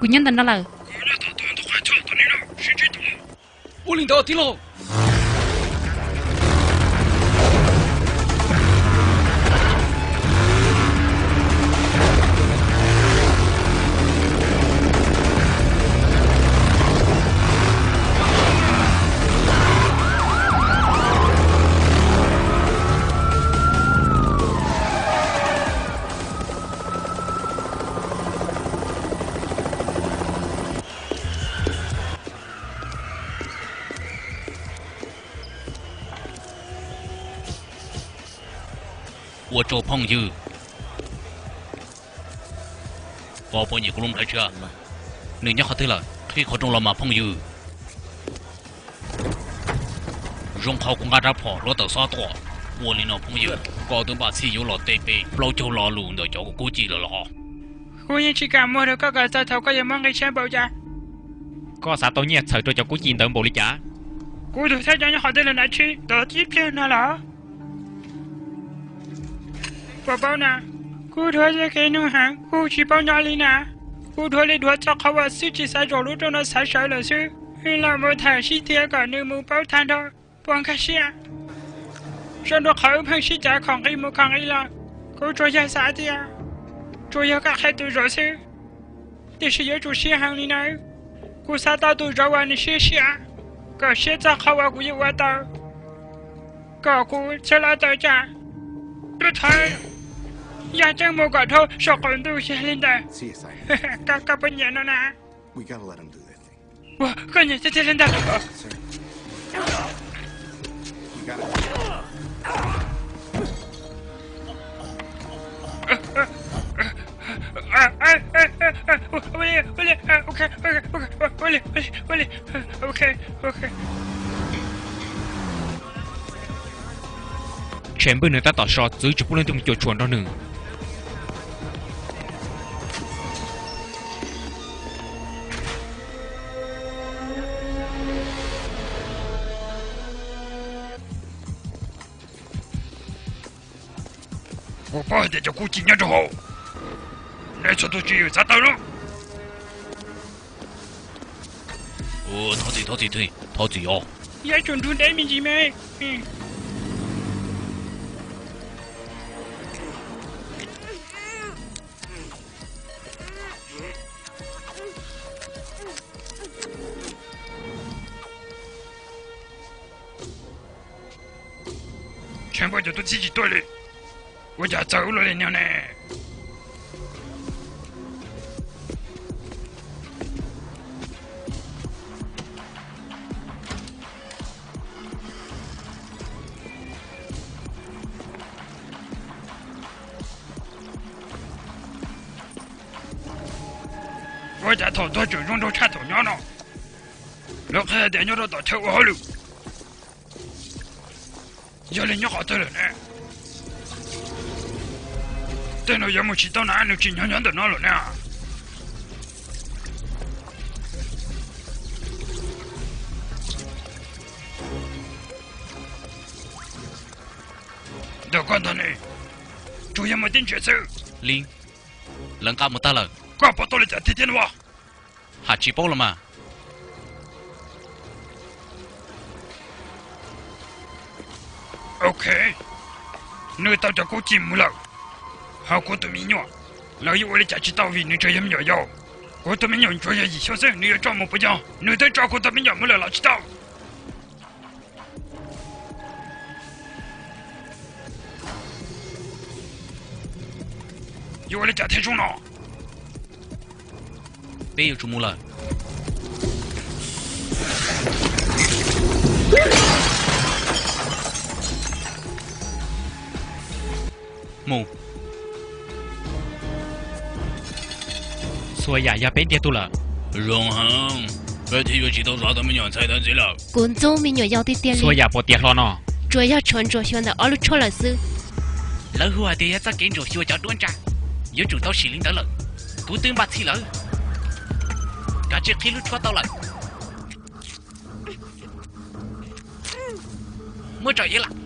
Kuv nyob ntawm no lawm. Ua li ntawd tij laug. Ua tsaug phooj ywg. Koj puas nyiam kuv lub nplawv tshia? Nws nyob qhov twg lawm? Qhib qhov rooj los mas phooj ywg. Zoo qhov kuv nqa rab phom hluav taws xob tuaj. Ua li no phooj ywg, koj twb npaj txhij yuav los teb peb plaub caug lo lus ntawm cov kub ci lawm los? Kuv yeej tsis kam muag rau koj kom txog thaum koj yuav muab nqi tshiab npaum cas. Koj xav tau nyiaj txhawm rau cov kub ci ntawd npaum li cas? Kuv tus thawj coj nyob qhov twg los na tsis tau tib pliag no los? Puas paub na, kuv dhuav tej kev nug heev, kuv tsis paub nyob li na. Kuv dhuav li dhuav txog qhov uas xwb tsis xav zaum lub rooj no xav sawv lawm xwb. Los mus tham sib thiab kom nws mus paub tag nrho puas nkag siab. Zoo rau qhov wb pheej sib cav khom nqi mus khom nqi los, kuv tsuas yog xav tias tsuas yog koj qhia tus zauv xwb. Tiam sis yuav tsum siab heev li nawb. Kuv xav tau tus zauv uas nws siab siab, kom siab txog qhov uas kuv yuav ua tau, kom kuv txhawb los tau cas. Tub thawj, yog tseeb mus kom dhau saum qaum ntuj yog li ntawd. Koj puas nyiam no na? Ua, koj nyiam tiag tiag li ntawd. Tshev npwj nws tab tom so txwv tsis pub leej twg mus cuam tshuam nrog nws. Kuv paub hais tias cov kub ci nyob rau hauv. Nej txhua tus tsis xav tawm los? Thov txim, thov txim, thov txim os. Yuav tsum nrug deb me ntsis me. Tshev npwj cov tub txib tsis tuaj li. Ua cas txawv ua luaj li no ne? Ua cas thaum tuag tseem zoo nraug tshaj thaum nyob no? Lawv qhia tias nyob rau tom chaw ua hauj lwm. Yog li nyob qhov twg lawm ne? Tej no yuav mus tsis tau na, nws tseem nyob nyob ntawm no lawm ne. Ntawm koj ntag ne, tsuas yog mus tib ntsiav xwb. Li, lawv nqa mus tag lawm. Koj pom tau li cas tiag tiag no? Ham tsis paub los mas. Ok, nws tau cov kub ci mus lawm. Ho kuv tus me nyuam, lawv yuav ua li cas tsis tau vim nws tseem yog me nyuam yaus. Kuv tus me nyuam tsuas yog yim xyoo xwb, nws yuav tso mus puas yog? Nws twb tso kuv tus me nyuam mus lawm los tsis tau? Yuav ua li cas thiaj zoo no? Peb yuav tsum mus lawm. Mus. Txhua yam yog peb ntiag tug lawm. Zoo heev, peb thiaj yuav tsis tau zov tau me nyuam ntxhais ntawd ntxiv lawm. Kuv ntxub me nyuam yaus tiag tiag li. Txhua yam puas tiav hlo no? Tsuas yog tshuav ntsuam xyuas ntawm ob lub tshuaj lawm xwb. Lawv hu hais tias yog txoj kev ntsuam xyuas cov duab ntsa, yuav tsum tau sim li ntawd lawm. Kuv twb npaj txhij lawm, kav tsij qhib lub tshuab tau lawm. Muab tso iav lawm.